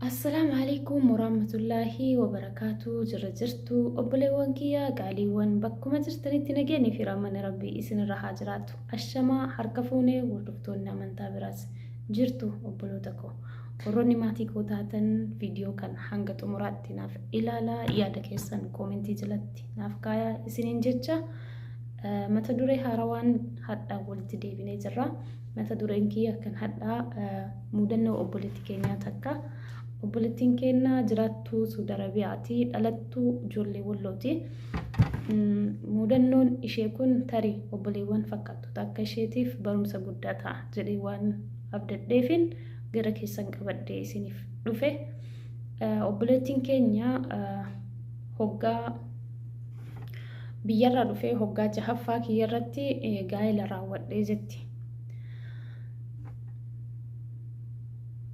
Assalaamu alaikum warahmatullaahi wabarakaatu. Jirra jirtu obboleewwan kiyya qaaliiwwan, bakkuma jirtanitti nageenyi fi rahmanni Rabbii isinirra haa jiraatu. Ashamaa, harka fuunee, hordoftoonni amantaa biraas jirtu obboloota koo. Warroonni maatii koo taatan viidiyoo kana hanga xumuraatti naaf ilaalaa, yaada keessan koomentii jalatti naaf kaayaa isiniin jecha, mata duree haarawaan hadhaa walitti deebinee jirra. Mata dureen kiyya kan hadhaa mudannoo obboleettii keenyaa takka. Obboleettiin keenya jiraattuu Suudi Arabiyaati. Dhalattuu ijoollee Wallooti. Mudannoon ishee kun tarii obboleewwan fakkaattota akka isheetiif barumsa guddaa ta'a jedhee waan abdadheefin gara keessan qabadhee isiniif dhufe. Obboleettiin keenya hoggaa biyyarraa dhufee hoggaa jahaffaa kiyyarratti gaa'ela raawwadhee jetti.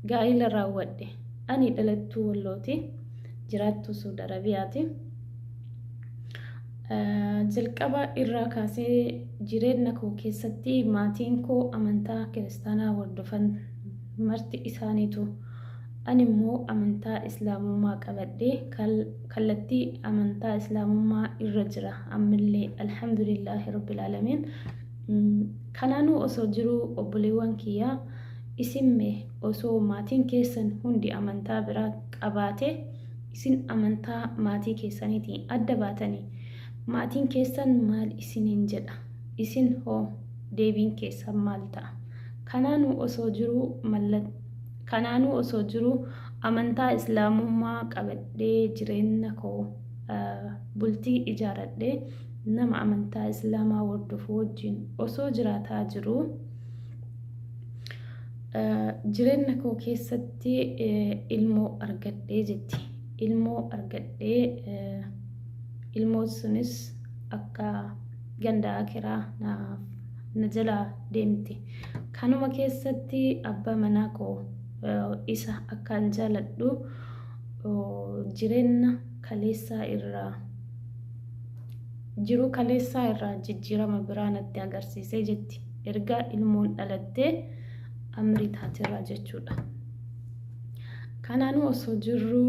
Gaa'ela raawwadhe. Ani dhalattuu Wallooti. Jiraattuu Suudi Arabiyaati. Jalqaba irraa kaasee jireenya koo keessatti maatiin koo amantaa kiristaanaa hordofan marti isaaniitu. Ani immoo amantaa islaamummaa qabadhee kallattii amantaa islaamummaa irra jira ammallee, alhamdulillaahi rabbil aalamiin. Kanaanuu osoo jiruu, obboleewwan kiyyaa, isin mee osoo maatiin keessan hundi amantaa biraa qabaate, isin amantaa maatii keessaniitiin adda baatanii, maatiin keessan maal isiniin jedha? Isin hoo deebiin keessan maal ta'a? Kanaanuu osoo jiruu kanaanuu osoo jiruu amantaa islaamummaa qabadhee jireenya koo bultii ijaaradhee nama amantaa islaamaa hordofu wajjin osoo jiraataa jiruu, jireenya koo keessatti ilmoo argadhee jetti. Ilmoo argadhee, ilmoo sunis akka ganda akiraa na jalaa deemte. Kanuma keessatti abbaa manaa koo isa akkaan jaaladhu jireenya kaleessaa irraa jiruu kaleessaa irraa jijjiirama biraa natti agarsiisee jetti. Erga ilmoon dhalattee amrii taaterraa jechuudha. Kanaanuu osoo jirru,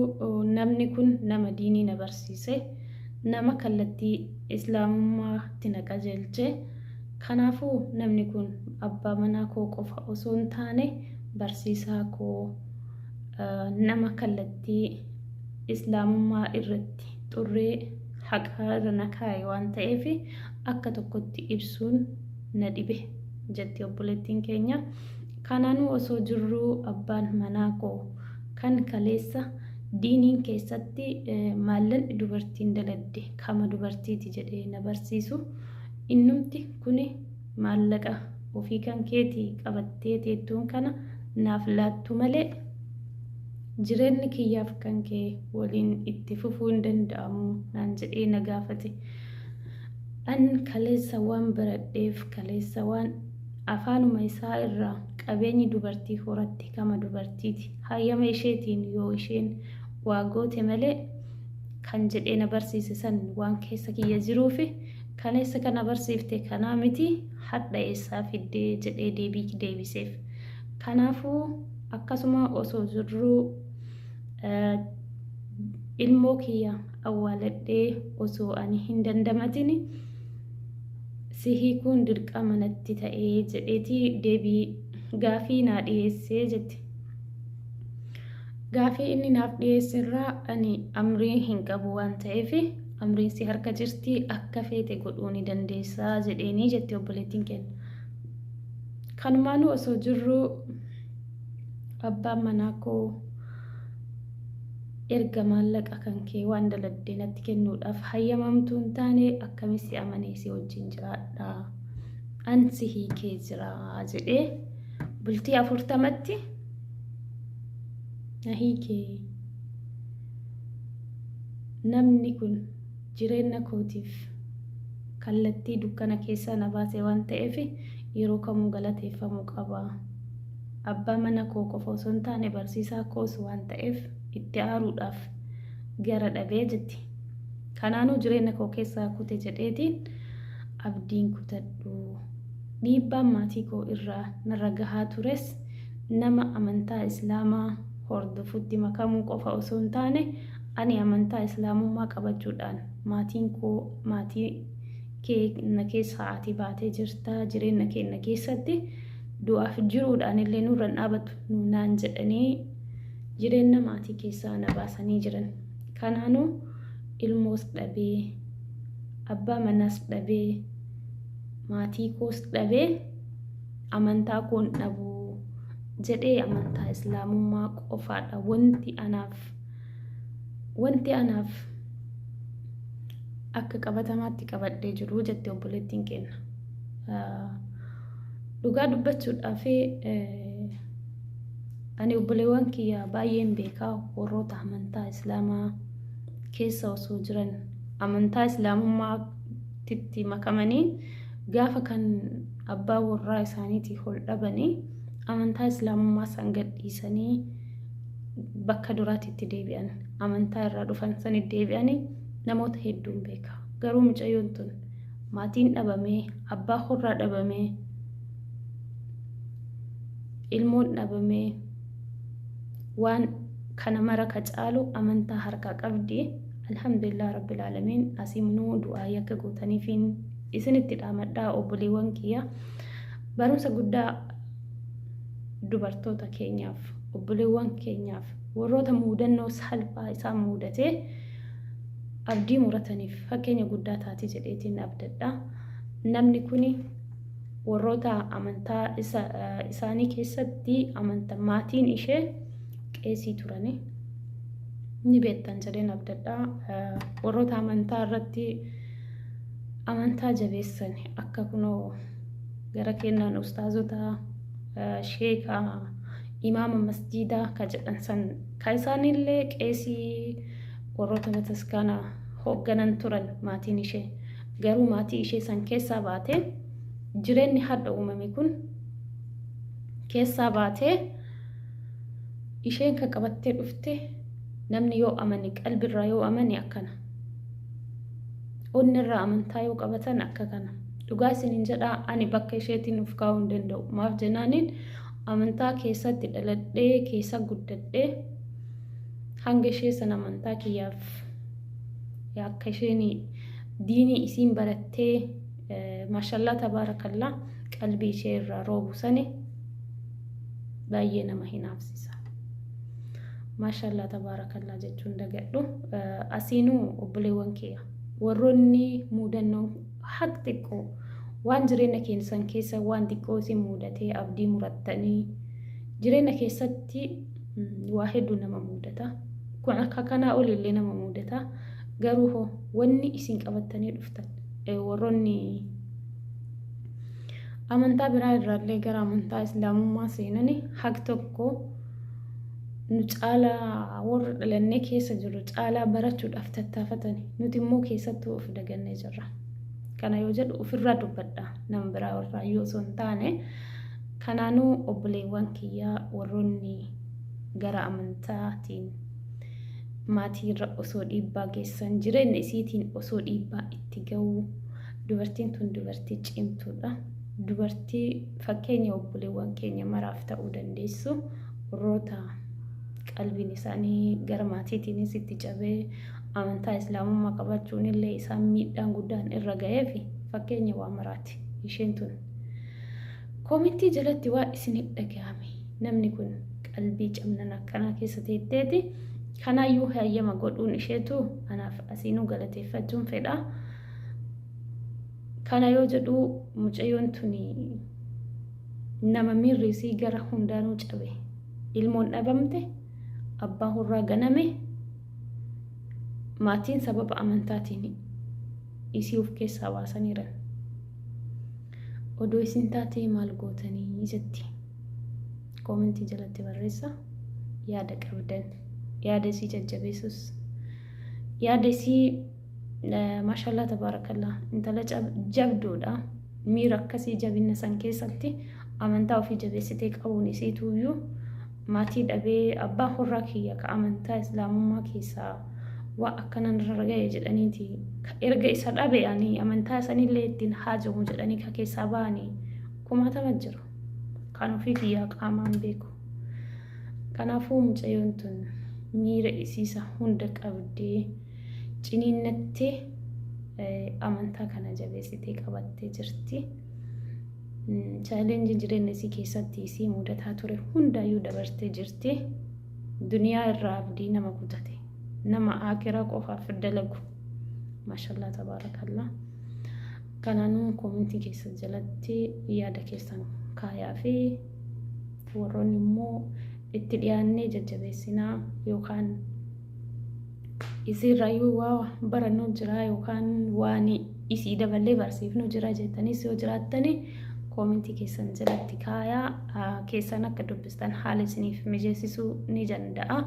namni kun nama diinii na barsiise, nama kallattii islaamummaatti na qajeelche. Kanaafuu namni kun abbaa manaa koo qofa osoo hin taane barsiisaa koo, nama kallattii islaamummaa irratti xurree haqaa irra na kaa'e waan ta'eef akka tokkotti ibsuun na dhibe jetti obboleettiin keenya. Kanaanuu osoo jirruu, abbaan manaa koo kan kaleessa diiniin keessatti maallaqni dubartiin daladde kama dubartiiti jedhee na barsiisu, innumti kuni maallaqa ofii kan keetii qabattee teettuun kana naaf laattu malee jireenyi kiyyaaf kan kee waliin itti fufuu hin danda'amu naan jedhee na gaafate. An kaleessa waan baradheef, kaleessa waan afaanuma isaa irraa qabeenyi dubartii horatte kama dubartiiti, hayyama isheetiin yoo isheen waa goote malee kan jedhee na barsiise san waan keessa kiyya jiruufi, kaleessa kana barsiifte kanaa miti, hadha eessaa fiddee jedhee deebii deebiseef. Kanaafuu akkasuma osoo jirruu, ilmoo kiyya awwaaladhee osoo ani hin dandamatini si hiikuun dirqama natti ta'ee jedheeti deebii gaafii naa dhiyeessee jetti. Gaafii inni naaf dhiyeesse irraa ani amrii hin qabu waan ta'eef, amriin si harka jirti, akka feete godhuu ni dandeessaa jedheenii jetti obboleettiin keenya. Kanumaanuu osoo jirru, abbaan manaa koo erga maallaqa kan kee waan daladdee natti kennuudhaaf hayyamamtuu hin taane, akkamis si amanee si wajjin jiraadha? An si hiikee jira jedhee bultii 40tti na hiikee. Namni kun jireenya kootiif kallattii dukkana keessaa na baase waan ta'eef yeroo kamuu galateeffamuu qaba. Abbaa mana koo qofa osoo hin taane barsiisaa koos waan ta'eef itti aaruudhaaf gara dhabee jetti. Kanaanuu jireenya koo keessaa kute jedheetiin abdiin kutadhu. Dhiibbaan maatii koo irraa narra gahaa tures nama amantaa islaamaa hordofutti makamuu qofa osoo hin taane ani amantaa islaamummaa qabachuudhaan maatiin koo maatii keenya keessaa ati baatee jirta, jireenya keenya keessatti du'aaf jiruudhaan illee nurra hin dhaabatu naan jedhanii jireenya maatii keessaa na baasanii jiran. Kanaanuu ilmoos dhabee, abbaa manaas dhabee, maatii koos dhabee, amantaa koon dhabuu jedhee amantaa islaamummaa qofaadha wanti anaaf akka qabatamaatti qabadhee jiru jette obboleettiin keenya. Dhugaa dubbachuudhaaf, ani obboleewwan kiyya baay'een beekaa, warroota amantaa islaamaa keessa osoo jiran amantaa islaamummaatti makamanii gaafa kan abbaa warraa isaaniitii ol dhabanii amantaa islaamummaa san gadhiisanii bakka duraatitti deebi'an, amantaa irraa dhufan sanitti deebi'anii namoota hedduun beeka. Garuu mucayyoon tun maatiin dhabamee, abbaa warraa dhabamee, ilmoon dhabamee, waan kana mara ka caalu amantaa harkaa qabdi. Alhamdulillah rabbil aalamiin. Asiinuu du'aa akka gootaniifiin isinitti dhaamadhaa, obboleewwan kiyya. Barumsa guddaa dubartoota keenyaaf, obboleewwan keenyaaf, warroota muudannoo salphaa isaan mudatee abdii murataniif fakkeenya guddaa taati jedheetiin abdadha. Namni kuni warroota amantaa isaanii keessatti amantaa maatiin ishee qeesii turani. Ni beektan jedheen abdadha. Warroota amantaa irratti amantaa jabeessan akka kunoo gara kennaan ustaazota, sheekaa, imaama masjiidaa ka jedhan san ka isaanillee qeesii warroota bataskaana hoogganan turan maatiin ishee. Garuu maatii ishee san keessaa baatee, jireenyi hadha uumame kun keessaa baatee, isheen kan qabattee dhufte, namni yoo amane, qalbirraa yoo amane akkana, onnirraa amantaa yoo qabatan akka kana. Dhugaa isiniin jedhaa, ani bakka isheetiin of kaa'uu hin danda'u. Maaf jennaaniin, amantaa keessatti dhaladhee keessa guddadhee hanga ishee san amantaa kiyyaaf akka isheen diinii isiin barattee, maashallaa tabaarakallaa, qalbii ishee irraa roobu sani baay'ee nama hinaafsisa. Maashallaa tabaarakallaa jechuun dagadhu. Asiinuu obboleewwan kiyya, warroonni muudannoo haq xiqqoo waan jireenya keessan keessa waan xiqqoo isin mudatee abdii murattanii, jireenya keessatti waa hedduu nama mudata. Kun akka kanaa olillee nama mudata. Garuu hoo wanni isin qabattanii dhuftan, warroonni amantaa biraa irraallee gara amantaa islaamummaa seenanii, haq tokko nu caalaa warra dhalannee keessa jiru caalaa barachuudhaaf tattaafatani, nuti immoo keessattuu of dagannee jirra. Kana yoo jedhu ofirraa dubbadha, nama biraa irraa yoo osoo hin taane. Kanaanuu obboleewwan kiyyaa, warroonni gara amantaatiin maatii irra osoo dhiibbaa geessan, jireenya isiitiin osoo dhiibbaa itti ga'uu, dubartiin tun dubartii cimtuudha. Dubartii fakkeenya obboleewwan keenya maraaf ta'uu dandeessu, warroota qalbiin isaanii gara maatiitiinis itti cabee amantaa islaamummaa qabachuun illee isaan miidhaan guddaan irra ga'eef fakkeenya waa maraati isheen tun. Koomentii jalatti waa isiniif dhaga'ame, namni kun qalbii cabnan akkanaa keessa teetteeti kanaayyuu hayyama godhuun isheetu anaaf asiinuu galateeffachuun fedha. Kana yoo jedhu, mucayyoon tuni nama miirri isii gara hundaanuu cabe. Ilmoon dhabamte, abbaa hurraa ganame, maatiin sababa amantaatiin isii of keessaa baasaniiran. Odoo isin taatee maal gootanii jetti? Koomentii jalatti barreessa yaada qabdan, yaada isii jajjabeessus, yaada isii. Maashallaa tabaarakallaa, intala jabduudha. Miira akkasii jabina san keessatti amantaa ofii jabeessitee qabuun isiituyyuu, maatii dhabee abbaa horraa kiyya ka amantaa islaamummaa keessaa waa akkanan irra ga'e jedhaniiti, erga isa dhabe ani amantaa sanillee ittiin haajamu jedhanii ka keessaa ba'anii kumaatama jiru, kan ofii kiyyaa qaamaan beeku. Kanaafuu mucayyoon tun miira isiisa hunda qabdee ciniinnattee amantaa kana jabeessitee qabattee jirti. Chaalenjii jireenya isii keessatti isii mudataa ture hundaayyuu dabartee jirti. Duniyaa irraa abdii nama kutate. Nama aakiraa qofaaf dalagu. Maashallaa tabaarakallaa. Kanaanuu koomentii keessa jalatti yaada keessan kaayaa fi warroonni immoo itti dhiyaannee jajjabeessinaa yookaan isiirraayyuu waa barannuu jira yookaan waan isii daballee barsiifnu jira jettanis yoo jiraattani koomentii keessan jalatti kaayaa keessan akka dubbistan haala isiniif mijeessisuu ni danda'a.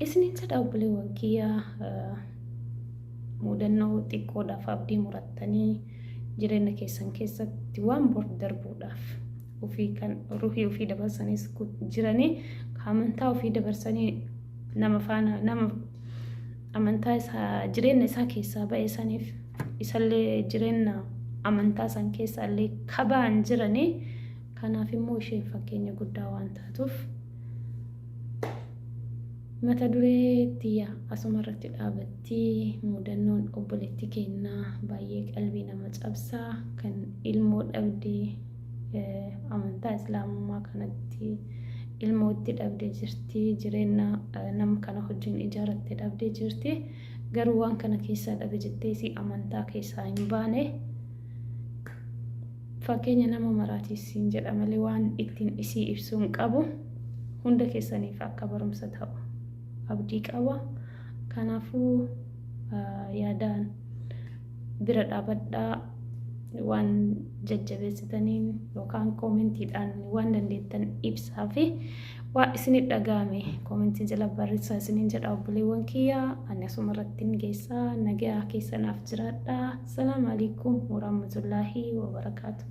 Isiniin jedha obboleewwan kiyya, mudannoo xiqqoodhaaf abdii murattanii jireenya keessan keessatti waan bor darbuudhaaf ofii kan ruhii ofii dabarsanis jiranii, amantaa ofii dabarsanii nama faana nama amantaa isaa jireenya isaa keessaa ba'e saniif isallee jireenya amantaa san keessaa illee kabaan jiranii. Kanaaf immoo isheen fakkeenya guddaa waan taatuuf mata duree tiyya asuma irratti dhaabatti. Mudannoon obboleettii kennaa baay'ee qalbii nama cabsaa, kan ilmoo dhabdee amantaa islaamummaa kanatti ilmootti dhabdee jirti, jireenya nama kana wajjin ijaarrattee dhabdee jirti. Garuu waan kana keessaa dhabe jettee isii amantaa keessaa hin baane. Fakkeenya nama maraatiif siin jedha malee waan ittiin isii ibsuu hin qabu. Hunda keessaniif akka barumsa ta'u abdii qaba. Kanaafuu yaadaan bira dhaabadhaa, waan jajjabeessitaniin yookaan koomentiidhaan waan dandeettan ibsaa fi waa isinit dhaga'ame koomentii jala barreessaa isiniin jedha obboleewwan kiyya. Ani asuma irratti hin geessaa, nagaa keessanaaf jiraadha. Salaamu alaikum warahmatullaahi wabarakaatu.